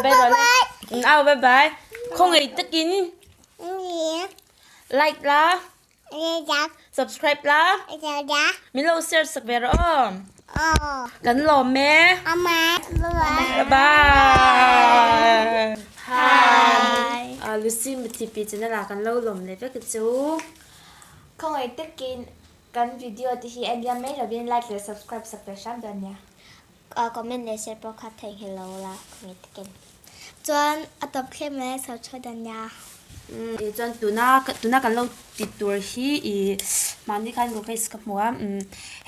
Bye bye le. Aw bye bye. Khawngaih takin like la. Subscribe la. Min lo share sak ve rawh aw. Kan lawm e. Bye bye. Hi. Lucy Muthipi channel ah kan lo lawm leh vek chu. Khawngaih takin kan video te hi en liam mai lovin like leh subscribe sak ve hram dawn nia. Comment leh share pawh kha theihnghilh lo la khawngaih takin. Chuan a tawp thleng mai a chho tho dawn nia. Chuan tuna tuna kan lo ti tur hi ih mahni khan rupees ka hmu a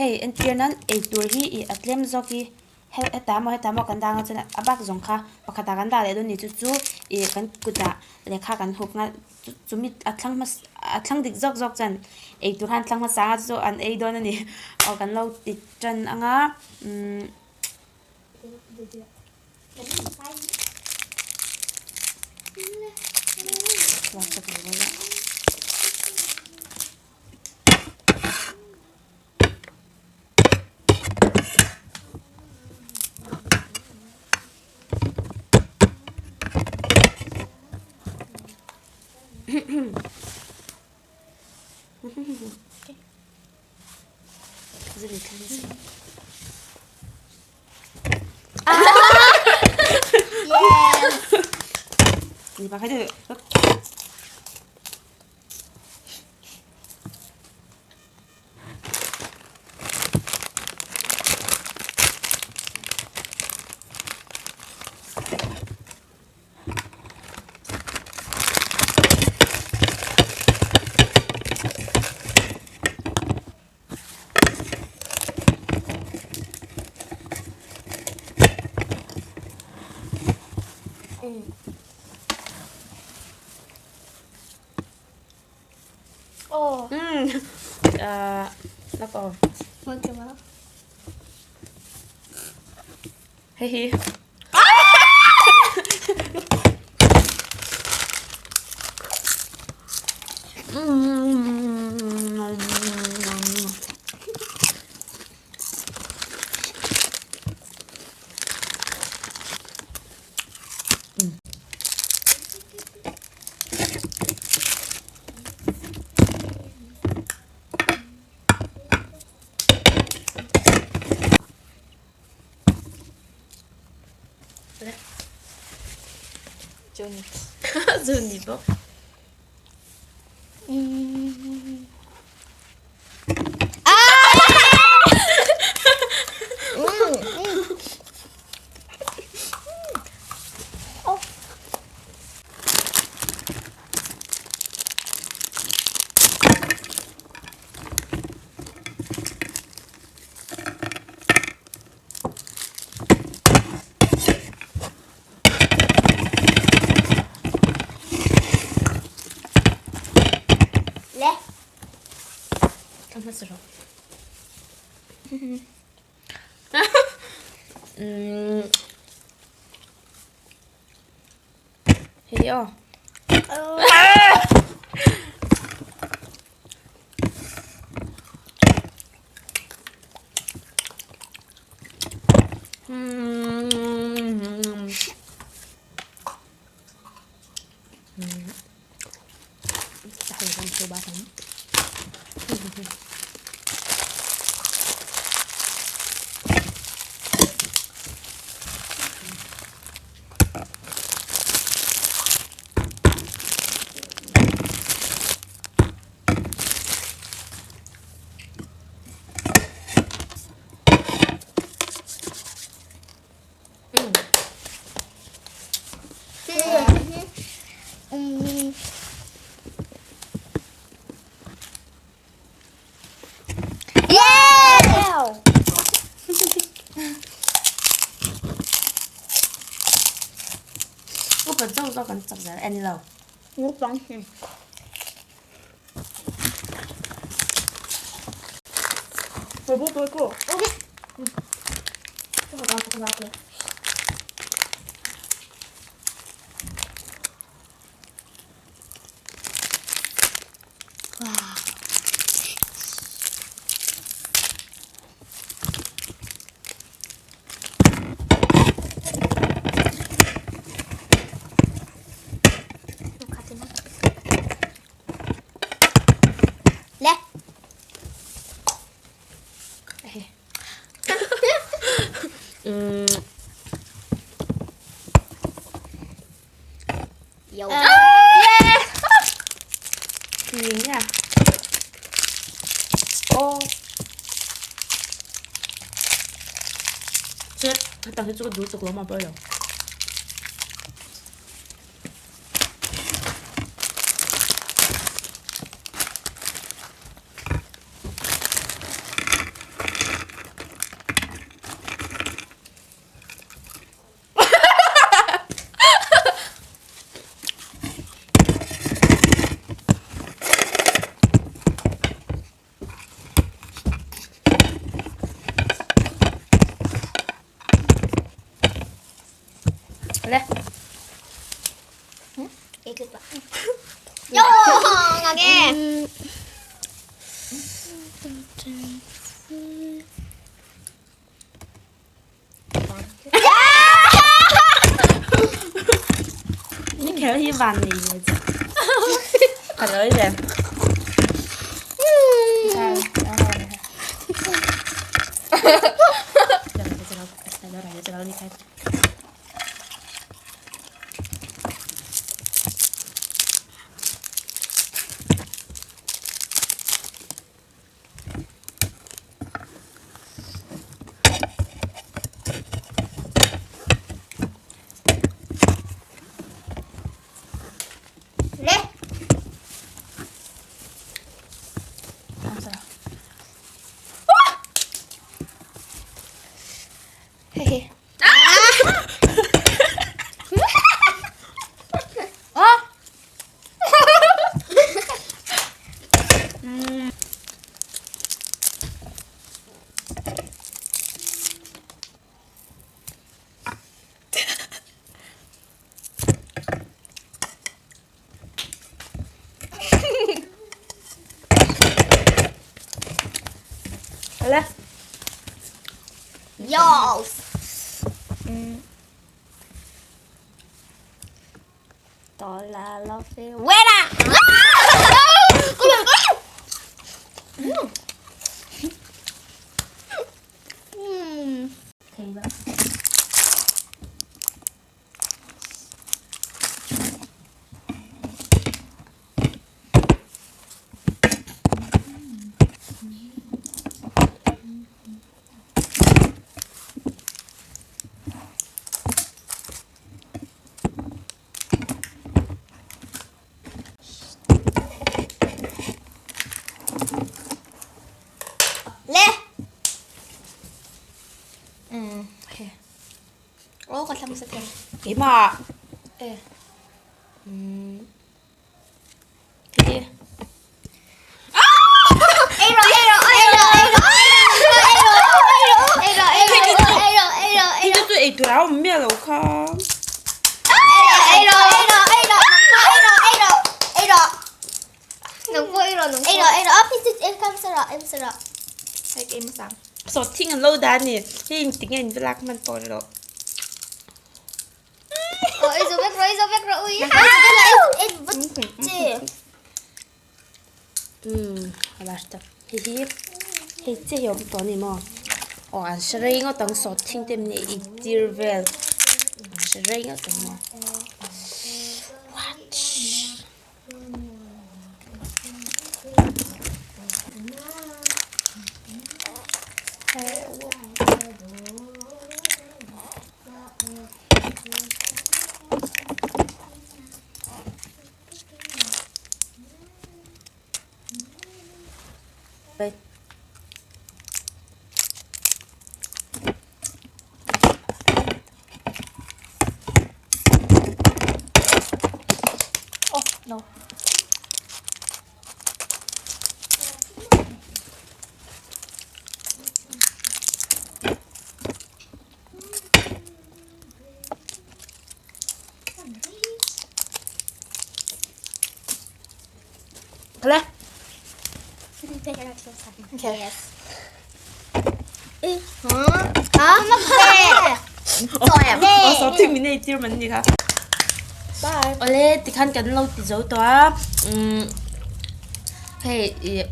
hei entir nan eitur hi ih a tlem zawk hi hetah emaw hetah emaw kan dah ang a chuan a bak zawng kha pakhatah kan dah leh dawn a ni chu chu ih kan kutah lehkha kan hup nghal chumi a thlang hmasa a thlang dik zawk zawk chuan eitur khan thlang hmasa ang a chu chu an ei dawn a ni aw kan lo ti tan ang a umm. 你把开这个。 Lak aw. Hei hi. Johnny bawk. Le. Ka hmasa rawh. Umm. Hei aw. Upa zawk zawk an chak zel en lo. Naupang. Yo. Ni a. Oh. Chu tang hi chu ka duh tuk lo ma pawh lo. Le. Yo, ngạc nghe. Ni kher hi van nei ve che. Ka lo ve. Le. Hei. Le. Yo. Tola lo fe. Buena. Thei ba. Le. Okay. Oh, ka thlam sa thei. Keimah. Eh. Hei. Ei rồi, ei rồi, ei rồi, ei rồi, ei rồi, ei rồi, ei rồi, ei rồi, ei rồi, ei Hei chu chu ei tur a awm miah lo kha. rồi, ei rồi, ei rồi, ei rồi, ei rồi, ei rồi, ei rồi. Ei rồi, ei rồi, em không sợ rồi, em sợ rồi. Hei keimah sang. Sawt thing an lo dah a ni. Hei engtik nge in va lak hman pawh ni lo. Ôi, rồi biết rồi, rồi biết rồi, ui. Em vẫn chê. Umm a last a hei hi hei che hi a awm tawh a ni maw aw an hre rei ngawt ang sawt thing te min ei tir vel an hre rei ngawt ang maw what. Oh, no. Le. Okay. Yes. Hả? Aw sawt thing min ei tir man ni kha. Bye. Awle tikhan kan lo ti zo tawh a umm hei ih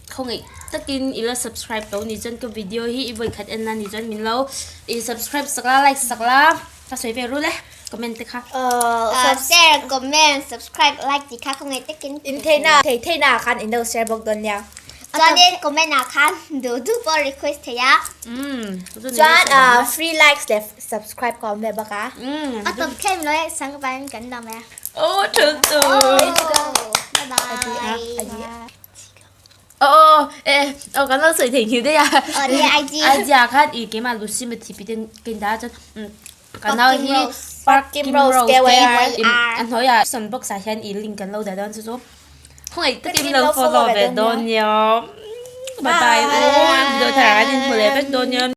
khawngaih takin i la subscribe lo ni chuan ka video hi i vawi khat en na ni chuan min lo ih subscribe sak la like sak la ka sawi ve rul e. Comment te kha. Share, comment, subscribe, like tih kha khawngaih takin. In theihna thei theihna ah khan in lo share bawk dawn nia. Chuanin comment ah khan duh duh pawh request thei a. Chuan free likes leh subscribe ka awm ve bawk a. A tawp thleng lo e sang vangin kan dam e. Oh thu thu. Bye bye. Oh eh oh kan lo sawi thei nghil daih a. Aw nia IG. IG ah khan i keimah Lucy Mathipi te ka indah a chuan Ka nau hi Park Kim Rose te a hnuaiah son box ah hian ih link kan lo dah dawn chu chu khawngaih takin lo follow ve dawn nia bye bye aw video thar ah kan inhmu leh vek dawn nia.